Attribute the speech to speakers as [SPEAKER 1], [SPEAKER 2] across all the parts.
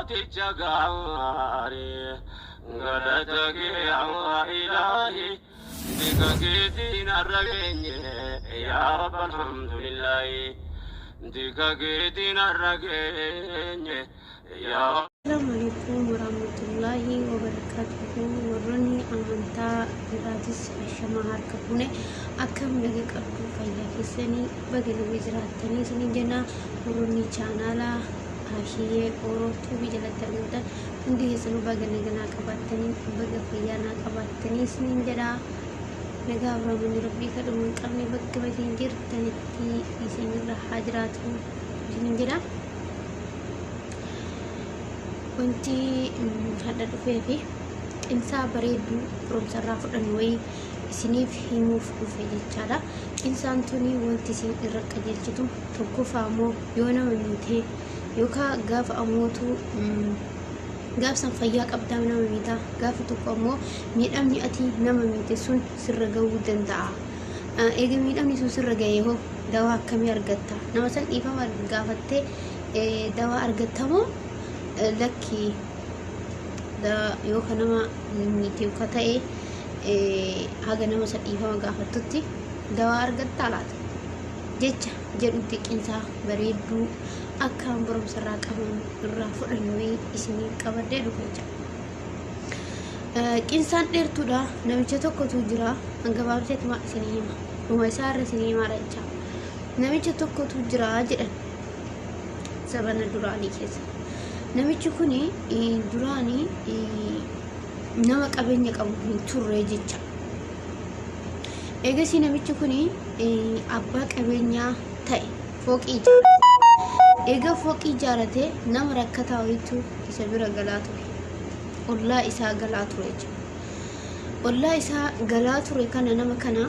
[SPEAKER 1] Mooticha gaarii galata kee yaa ilaahi Dika keetiin har'a geenye yaa Rabb alhamdulillaahi Dika keetiin har'a geenye yaa
[SPEAKER 2] Assalaamu alaikum warahmatullaahi wabarakaatuhu. Warroonni amantaa biraatis ashamaa harka fuune, akkam naga qabdu? Fayyaa keessanii? Baga naga jiraattanii isiniin jenna. Warroonni chaanaala Ashiyyee Ooroo Tuubii jalatti argamtan hundi keessanuu baga naga naa qabaattanii, baga fayyaa naa qabaattanii isiniin jedha. Nagaa Abrahaamonni Rabbii kadhuma hin qabne bakka isin jirtanitti isinirra haa jiraatu isiniin jedha. Wanti hadha dhufee fi qinsaa bareedduu barumsarraa fudhannu wayii isiniif himuuf dhufe jechaadha. Qinsaan tuni wanti isin irra qajeelchitu tokkoffaa ammoo yoo nama miitee yookaan gaafa ammootu gaaf san fayyaa qabdaa nama miitaa, gaafa tokko ammoo miidhamni ati nama miite sun sirra gahuu danda'a. Eega miidhamni sun sirra gahee hoo dawaa akkamii argatta? Nama san dhiifama gaafattee dawaa argattamoo lakki yoo ka nama miite ka ta'e haga nama san dhiifama gaafattutti dawaa argattaa laata jecha jedhutti qinsaa bareedduu akkaan barumsa irraa qaban irraa fudhannu isinii qabadhee dhufe jecha. Qinsaan dheertuudha. Namicha tokkotu jira. Gabaabseetuma isinii hima. Dhuma isaa irra isinii himaadha jecha. Namicha tokkotu jira jedhan zabana duraanii keessa. Namichi kuni duraanii nama qabeenya qabu hin turre jecha. Eegasii namichi kuni abbaa qabeenyaa ta'e, fooqii ijaarate. Eega fooqii ijaarate nama rakkataa wayiitu isa bira galaa ture. Ollaa isaa galaa ture jechuudha. Ollaa isaa galaa ture kana nama kana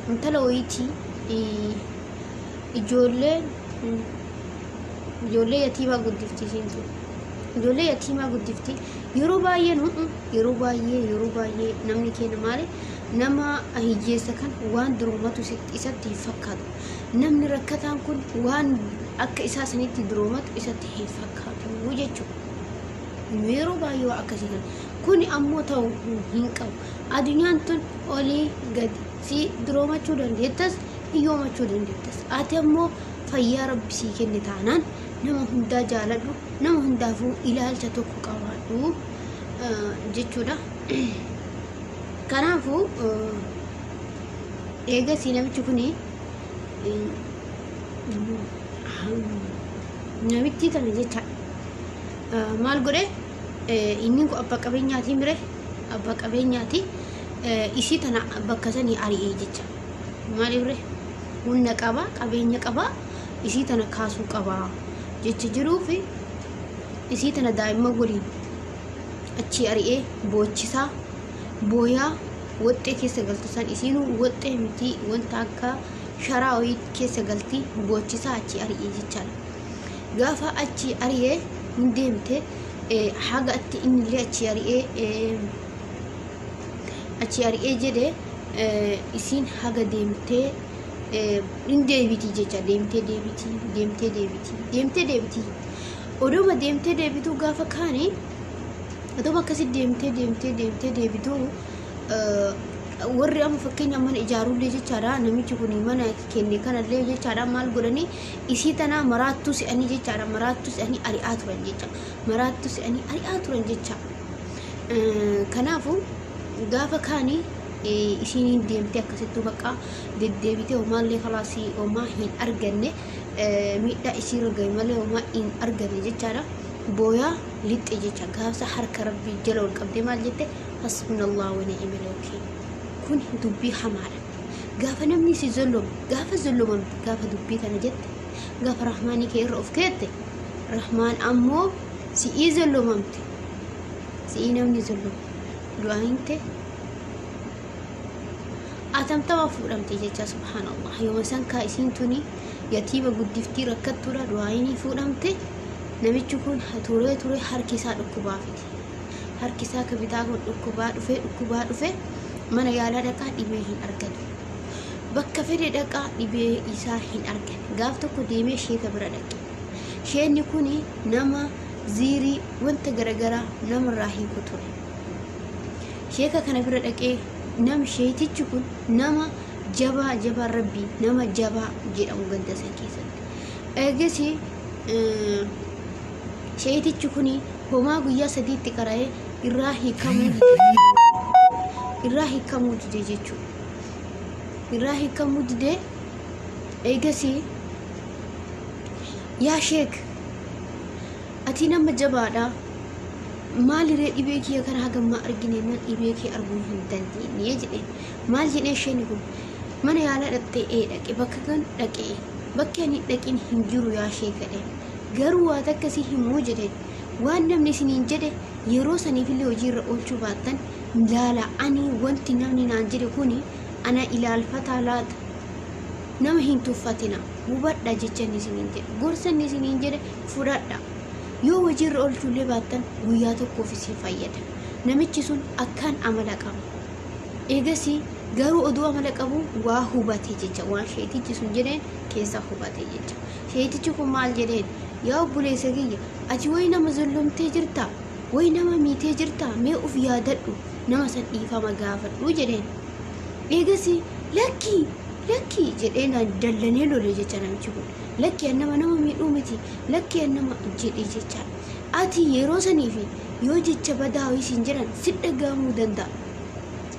[SPEAKER 2] intala wayiitii ijoollee yatiimaa guddifti isiin tun. Ijoollee yatiimaa guddifti. Yeroo baay'ee nu yeroo baay'ee namni keenya maali, nama hiyyeessa kan waan duroomatu isatti hin fakkaatu. Namni rakkataan kun waan akka isaa sanitti duroomatu isatti hin fakkaatu jechuudha. Yeroo baay'ee waa akkasii kana. Kuni ammoo ta'uu hin qabu. Addunyaan tun olii gadi si duroomachuu dandeettas, hiyyoomachuu dandeettas. Ati ammoo fayyaa Rabbi sii kenne taanaan nama hundaa jaaladhu, nama hundaafuu ilaalcha tokko qabaadhu jechuudha. Kanaafuu eegasii namichi kuni namittii tana jecha maal godhe? Inni kun abbaa qabeenyaati mire, abbaa qabeenyaati. Isii tana bakka sanii ari'ee jecha. Maaliif ree? Humna qaba, qabeenya qaba, isii tana kaasuu qaba jecha jiruufi isii tana daa'imman waliin achii ari'ee boochisaa, booyaa woxxee keessa galtu san, isiinuu woxxee miti, wanta akka sharaa wayii keessa galti, boochisaa achii ari'ee jechaadha. Gaafa achii ari'ee hin deemte, haga atti innillee achii ari'ee jedhe isiin haga deemtee hin deebiti jecha, deemtee deebiti, deemtee deebiti, deemtee deebiti. Oduma deemtee deebituu gaafa kaani, oduma akkasi deemtee deemtee deemtee deebituu, warri amma fakkeenya mana ijaarullee jechaadha, namichi kun mana kenne kanallee jechaadha, maal godhanii isii tana maraattuu se'anii jechaadha, maraattuu se'anii ari'aa turan jecha, maraattuu se'anii ari'aa turan jecha. Kanaafuu gaafa kaanii isiin deemtee akkasittuu bakka deddeebitee homaallee kalaasii homaa hin arganne, miidhaa isiirra gahe malee homaa hin arganne jechaadha. Booyaa lixxe jecha. Gaafsa harka Rabbii jala ol qabdee maal jette? "Hasbunallah wa ni'mal wakiil." Kun dubbii hamaadha. Gaafa namni si zollome, gaafa zollomamte, gaafa dubbii tana jette, gaafa Rahmaanii kee irra of keette, Rahmaan ammoo si'ii zollomamte, si'ii namni zollome, du'aan ta'e atamtama fuudhamte jecha. Subhaanallah, yooma san kaa isiin tuni yatiima guddiftii rakkattuudha, du'aayinii fuudhamte. Namichi kun turee ture harki isaa dhukkubaa fide. Harki isaa ka bitaa kun dhukkubaa dhufe, dhukkubaa dhufe. Mana yaalaa dhaqaa, dhibee hin argatu. Bakka fedhe dhaqaa, dhibee isaa hin argan. Gaaf tokko deemee sheeka bira dhaqe. Sheenni kun nama Ziirii wanta garagaraa namarraa hiiku ture. Sheeka kana bira dhaqee nam sheetichi kun nama jabaa jabaa rabbii nama jabaa jedhamu ganda san keessatti. Eegasii sheetichi kun homaa guyyaa sadiitti qara'ee irraa hiikamuu dide. Irraa hiikamuu dide jechuudha. Irraa hiikamuu dide. Eegasii yaa sheek, ati nama jabaadha, maaliree dhibee kiyya kana hagammaa argine nan dhibee kee arguu hin dandeenye jedheen. Maal jedhee isheen kun mana yaalaa dhaqxee? Ee dhaqe. Bakka kan dhaqee bakki ani dhaqin hin jiru yaa sheek jedheen. Garuu waa takka si himuu jedheen, waan namni isiniin jedhe yeroo saniifillee hojiirra oolchuu baattan laala, ani wanti namni naan jedhe kuni ana ilaalfataa laata? Nama hin tuffatina, hubadha. Jecha inni isiniin jedhe, gorsa inni isiniin jedhe fudhadha. Yoo hojiirra oolchuullee baattan guyyaa tokkoof isin fayyada. Namichi sun akkaan amala qaba. Eegasii garuu oduu amala qabu waa hubate jecha, waan sheetichi sun jedheen keessa hubate jecha. Sheetichi kun maal jedheen? Yaa obboleessa kiyya, ati wayi nama zollomtee jirtaa? Wayi nama miitee jirtaa? Mee uf yaadadhu, nama san dhiifama gaafadhu jedheen. Eegasii lakkii lakkii jedhee naan dallanee lole jecha namichi kun. Lakkii, an nama nama miidhuu miti, lakkii, an nama jedhe jecha. Ati yeroo saniifi yoo jecha badaa wayii siin jedhan si dhaga'amuu danda'a,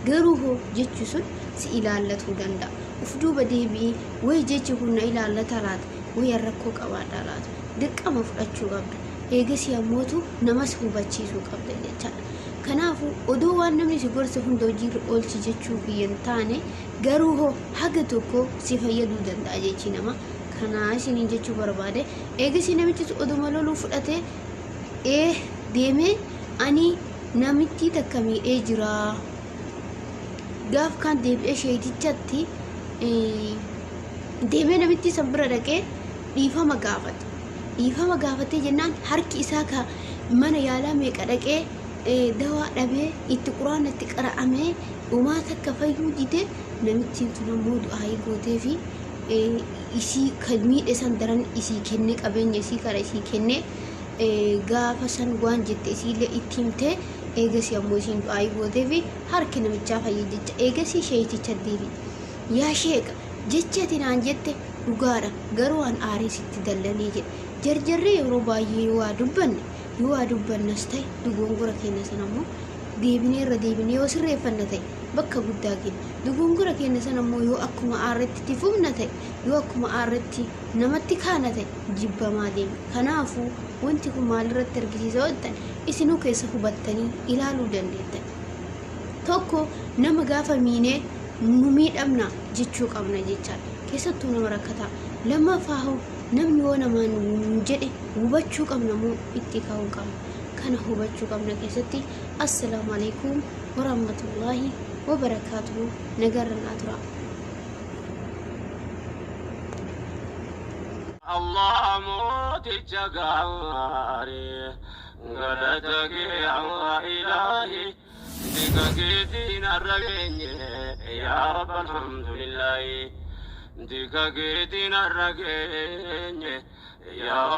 [SPEAKER 2] garuu hoo jechi sun si ilaallatuu danda'a. Uf duuba deebi'ii, wayi jechi kun na ilaallata laata? Wayi an rakkoo qabaadhaa laata? Dirqama fudhachuu qabda. Eegasii ammootu namas hubachiisuu qabda jechaadha. Kanaafuu odoo waan namni si gorse hunda hojiirra oolchi jechuu kiyya hin taane, garuu hoo haga tokko si fayyaduu danda'a jechi nama kanaa isiniin jechuu barbaade. Eegasii namichi sun oduma loluu fudhatee ee deemee, ani namittii takka miidhee jira. Gaaf kaan deebi'ee sheetichatti deemee namittii san bira dhaqee dhiifama gaafate. Dhiifama gaafatee jennaan harki isaa ka mana yaalaa meeqa dhaqee dawaa dhabee itti quraana itti qara'amee dhumaa takka fayyuu dide, namittiin tun ammoo du'aayii gootee fi isii kan miidhe san daran isii kennee, qabeenya isii kana isii kennee, gaafa san waan jette isiillee itti himtee, eegasii ammoo isiin du'aayii gootee fi harki namichaa fayye jecha. Eegasii sheeyticha deebi, yaa sheeka, jechi ati naan jette dhugaadha, garuu an aaree sitti dallanee jedhe. Jarjarree yeroo baay'ee yoo waa dubbanne, yoo waa dubbannas ta'e, dogongora keenya sana ammoo deebinee irra deebinee yoo sirreeffanna ta'e bakka guddaa geenya. Dogongora keenya sana ammoo yoo akkuma aarretti itti fufna ta'e, yoo akkuma aarretti namatti kaana ta'e, jibbamaa deema. Kanaafuu wanti kun maalirratti argisiisa yoo jettan, isinuu keessa hubattanii ilaaluu dandeettan. Tokko nama gaafa miinee nu miidhamna jechuu qabna jechaadha. Keessattuu nama rakkataa. Lammaffaa hoo namni yoo namaan jedhe hubachuu qabna moo itti ka'uu qabna? Kana hubachuu qabna keessatti. Assalaamu alaikum warahmatullaahi wabarakaatuhu. Nagarra naa tura.
[SPEAKER 1] Allah mooticha gaarii, galata kee yaa ilaahi, dika keetiin har'a geenye, yaa Rabb alhamdulillahi, dika keetiin har'a geenye, yaa.